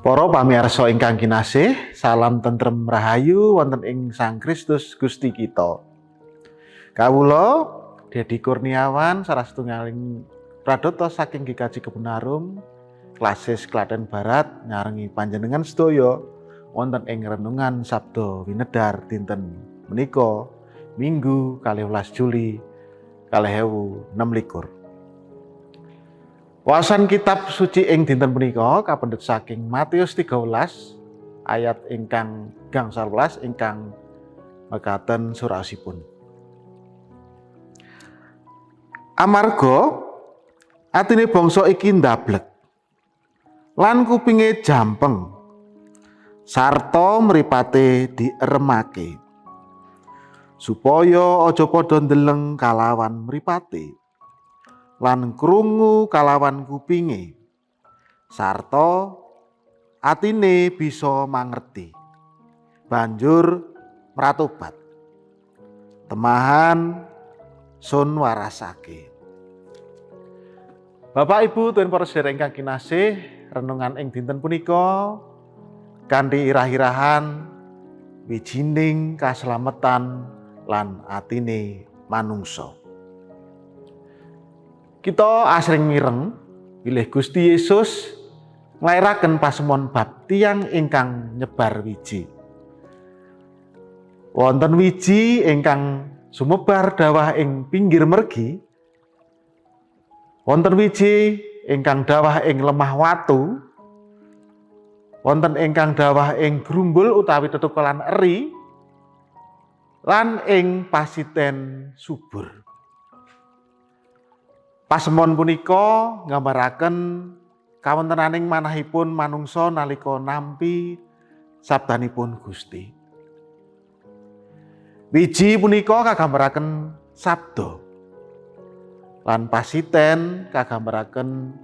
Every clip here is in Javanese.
Para pamirsa ingkang kinasih, salam tentrem rahayu wonten ing Sang Kristus Gusti kita. Kawula Dedi Kurniawan salah setunggaling pradata saking GKJ Kebunarum, Klasis Klaten Barat, nyarengi panjenengan sedaya wonten ing renungan Sabda Winedar dinten menika, Minggu 12 Juli 2026. Wawasan kitab suci ing dinten punika kapendhet saking Matius 13 ayat ingkang 11 ingkang mekaten surasipun. Amarga atine bangsa iki ndablek lan kupinge jampeng sarta mripate dieremake, supaya aja padha ndeleng kalawan mripate lan krungu kalawan kupinge sarta atine bisa mangerti, banjur mratobat, temahan sun warasake. Bapak, Ibu, tuwin para sedherek ingkang kinasih, renungan ing dinten punika kanthi irah-irahan wijining kaslametan lan atine manungsa. Kita asring mireng bilih Gusti Yesus nglairaken pasemon bab tiyang ingkang nyebar wiji. Wonten wiji ingkang sumebar dawah ing pinggir mergi, wonten wiji ingkang dawah ing lemah watu, wonten ingkang dawah ing grumbul utawi tetukulan eri, lan ing pasiten subur. Pasemon punika nggambaraken kawontenaning manahipun manungsa nalika nampi sabdanipun Gusti. Wiji punika kagambaraken sabda, lan pasiten kagambaraken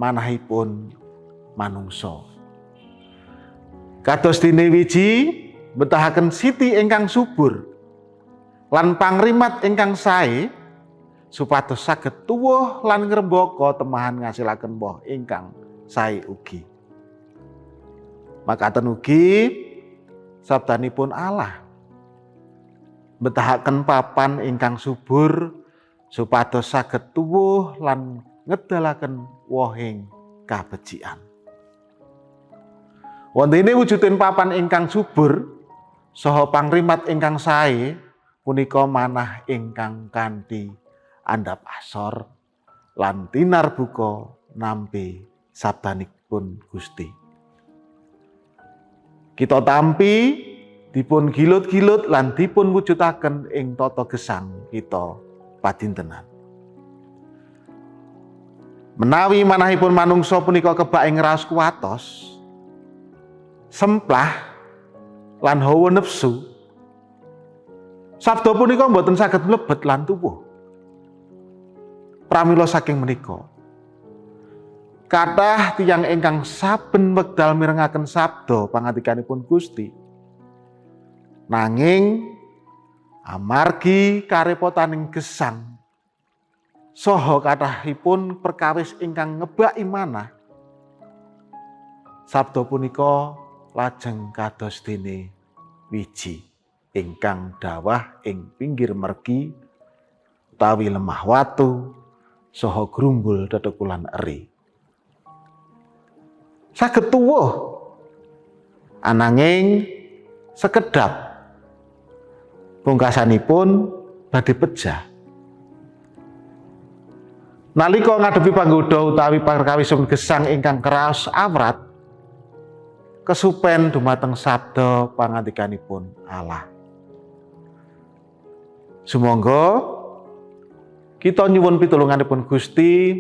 manahipun manungsa. Kados dene wiji mbetahaken siti ingkang subur lan pangrimat ingkang sae supados saged tuwuh lan ngrembaka temahan ngasilaken woh ingkang sae ugi. Makaten ugi sabdanipun Allah mbetahaken papan ingkang subur supados saged tuwuh lan ngedalaken wohing kabecikan. Wontene wujudin papan ingkang subur saha pangrimat ingkang sae punika manah ingkang kanthi andhap asor lan tinarbuka nampi sabdanipun Gusti. Kita tampi, dipun gilut-gilut lan dipun wujudaken ing tata gesang kita padintenan. Menawi manahipun manungsa punika kebak ing raos kuwatos, semplah lan hawa nepsu, sabda punika mboten saged mlebet lan tuwuh. Pramila saking menika, kathah tiyang ingkang saben wekdal mirengaken sabda pangandikanipun Gusti. Nanging amargi karepotaning gesang saha kathahipun perkawis ingkang ngebaki manah, sabda punika lajeng kados dene wiji ingkang dawah ing pinggir mergi utawi lemah watu saha grumbul tetekulan eri. Saged tuwuh, ananging sekedap, pungkasanipun badhe pejah. Nalika ngadepi panggoda utawi perkawisipun gesang ingkang kraos awrat, kesupen dumateng sabda pangandikanipun Allah. Sumangga kita nyuwun pitulunganipun Gusti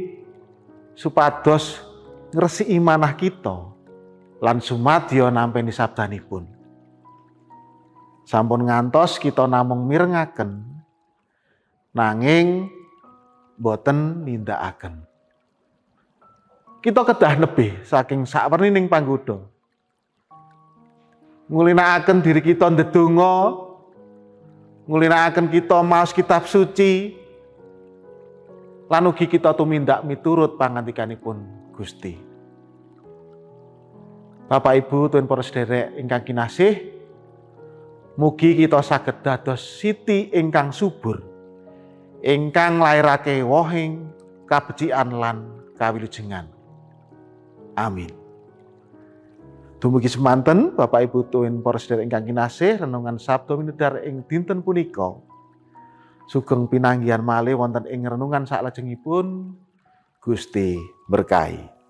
supados ngresiki manah kita lan sumadyo nampi sabdanipun. Sampun ngantos kita namung mirengaken, nanging boten nindakaken. Kita kedah lebih saking sawernining panggoda. Ngulinakaken diri kita ndedonga, ngulinakaken kita maos kitab suci, Lan ugi kita tumindak miturut pangandikanipun Gusti. Bapak, Ibu, tuwin para sederek ingkang kinasih, mugi kita saged dados siti ingkang subur, ingkang nglairake wohing kabecikan lan kawilujengan. Amin. Dumugi semanten, Bapak, Ibu, tuwin para sederek ingkang kinasih, renungan Sabda Winedhar ing dinten punika. Sugeng pinanggihan malih wonten ing renungan saklajengipun. Gusti berkahi.